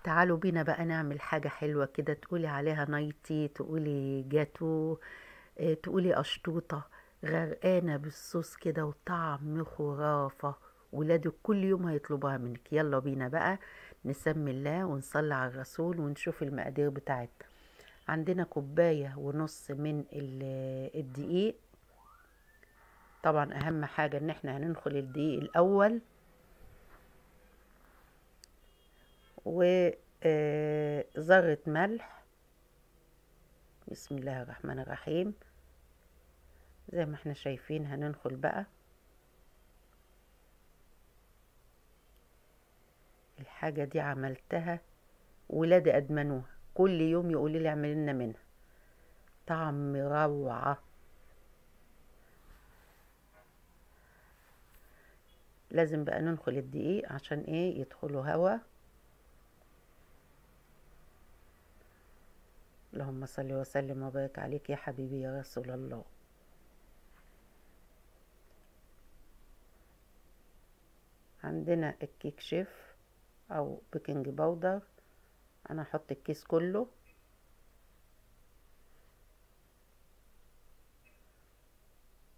تعالوا بينا بقى نعمل حاجة حلوة كده، تقولي عليها نايتي، تقولي جاتو، تقولي أشطوطة، غرقانة بالصوص كده وطعم خرافة. ولادك كل يوم هيطلبوها منك. يلا بينا بقى نسمي الله ونصلي على الرسول ونشوف المقادير بتاعتنا. عندنا كوباية ونص من الدقيق. طبعا اهم حاجة ان احنا هننخل الدقيق الاول، وذرة ملح. بسم الله الرحمن الرحيم. زي ما احنا شايفين هننخل بقى الحاجة دي. عملتها ولادي ادمنوها، كل يوم يقولوا لي اعملي لنا منها، طعم روعة. لازم بقى ننخل الدقيق عشان ايه؟ يدخلوا هوا. اللهم صل وسلم وبارك عليك يا حبيبي يا رسول الله. عندنا الكيك شيف او baking powder، انا هحط الكيس كله.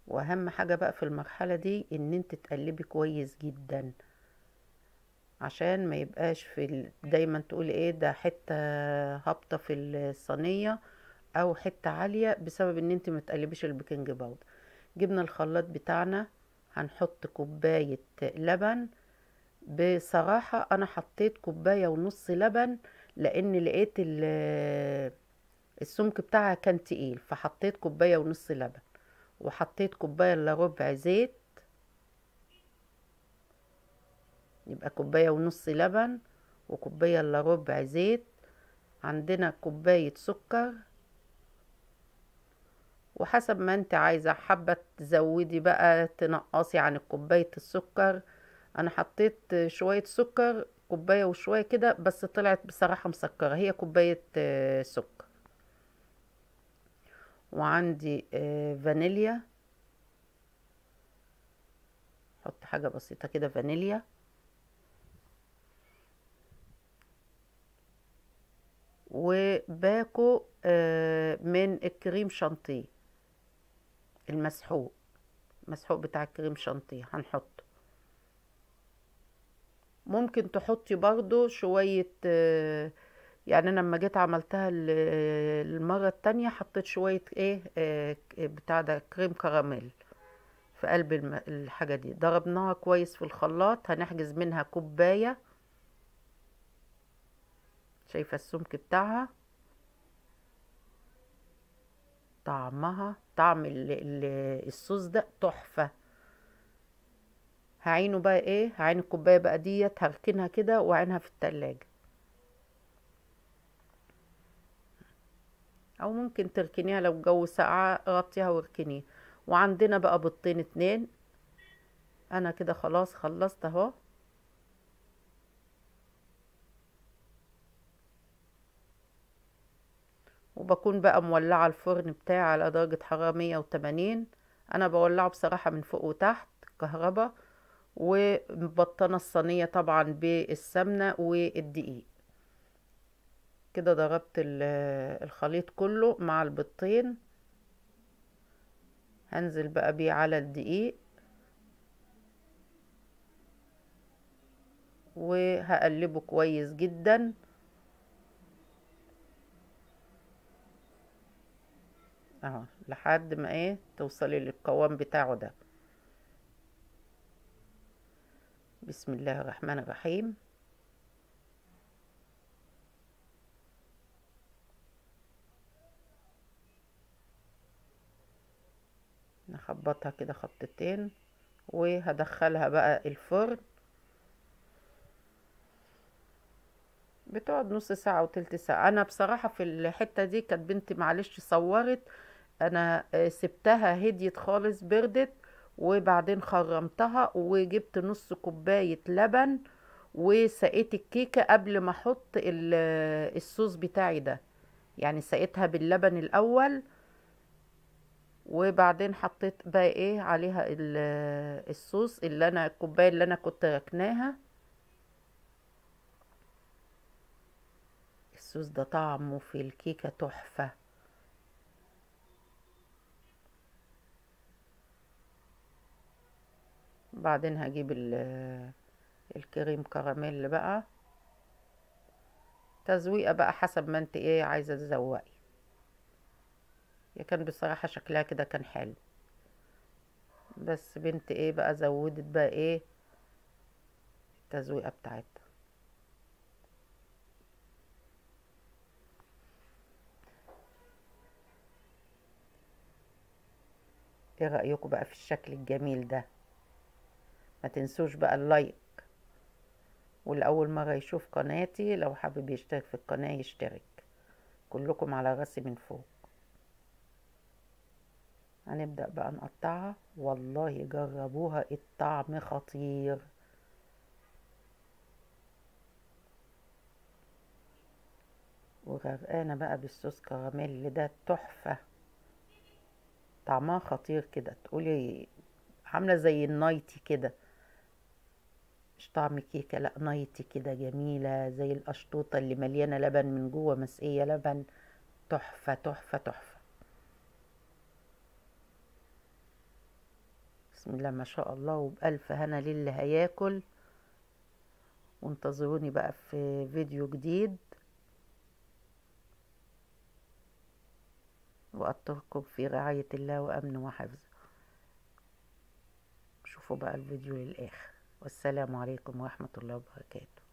واهم حاجة بقى في المرحلة دي ان انت تقلبي كويس جدا، عشان ما يبقاش في دايما تقولي ايه ده حتة هابطة في الصينية او حتة عالية، بسبب ان انت ما تقلبيش ال baking powder. جبنا الخلاط بتاعنا، هنحط كوباية لبن. بصراحة انا حطيت كوباية ونص لبن لان لقيت السمك بتاعها كان تقيل، فحطيت كوباية ونص لبن، وحطيت كوباية الا ربع زيت. يبقى كوباية ونص لبن وكوباية الا ربع زيت. عندنا كوباية سكر، وحسب ما انت عايزة، حابة تزودي بقى تنقصي عن كوباية السكر. انا حطيت شوية سكر، كوباية وشوية كده، بس طلعت بصراحة مسكرة، هي كوباية سكر. وعندي فانيليا، حط حاجة بسيطة كده فانيليا. وباكو من الكريم شانتيه المسحوق، المسحوق بتاع الكريم شانتيه هنحطه. ممكن تحطي برضو شوية، يعني انا لما جيت عملتها المرة التانية حطيت شوية ايه بتاع ده كريم كراميل في قلب الحاجة دي. ضربناها كويس في الخلاط، هنحجز منها كوباية. شايفة السمك بتاعها، طعمها طعم الصوص ده تحفة. هعينه بقى ايه، هعين الكوباية بقى ديت، هركنها كده وعينها في التلاجة، او ممكن تركنيها لو الجو ساقعة غطيها واركنيها. وعندنا بقى بيضتين 2. انا كده خلاص خلصت اهو. وبكون بقى مولعة الفرن بتاعي على درجة حرارة 180. انا بولعه بصراحة من فوق وتحت كهربا، ومبطنة الصينية طبعا بالسمنة والدقيق. كده ضربت الخليط كله مع البيضتين. هنزل بقى بيه على الدقيق وهقلبه كويس جدا. اهو لحد ما ايه توصلي للقوام بتاعه ده. بسم الله الرحمن الرحيم. نخبطها كده خبطتين وهدخلها بقى الفرن. بتقعد نص ساعة وتلت ساعة. انا بصراحة في الحتة دي كانت بنتي معلش صورت، انا سبتها هديت خالص بردت، وبعدين خرمتها وجبت نص كوباية لبن وسقيت الكيكة قبل ما احط الصوص بتاعي ده، يعني سقيتها باللبن الاول وبعدين حطيت بقى ايه عليها الصوص اللي انا الكوباية اللي انا كنت ركناها. الصوص ده طعمه في الكيكة تحفة. بعدين هجيب الكريم كراميل بقى، تزويقة بقى حسب ما انت ايه عايزة تزوقي. يا كان بصراحة شكلها كده كان حلو، بس بنت ايه بقى زودت بقى ايه التزويقة بتاعتها. ايه رأيكم بقى في الشكل الجميل ده؟ ما تنسوش بقى اللايك، والأول مرة يشوف قناتي لو حابب يشترك في القناة يشترك. كلكم على راسي من فوق. هنبدأ بقى نقطعها، والله جربوها الطعم خطير. وغرقانة بقى بالصوص كراميل ده تحفة، طعمها خطير كده، تقولي عاملة زي النايتي كده، مش طعم كيكة، لا نايتي كده جميلة زي القشطوطة اللي مليانة لبن من جوه، مسقية لبن، تحفة تحفة تحفة. بسم الله ما شاء الله، وبألف هنا للي هياكل. وانتظروني بقى في فيديو جديد، وأترككم في رعاية الله وأمنه وحفظه. شوفوا بقى الفيديو للآخر، والسلام عليكم ورحمة الله وبركاته.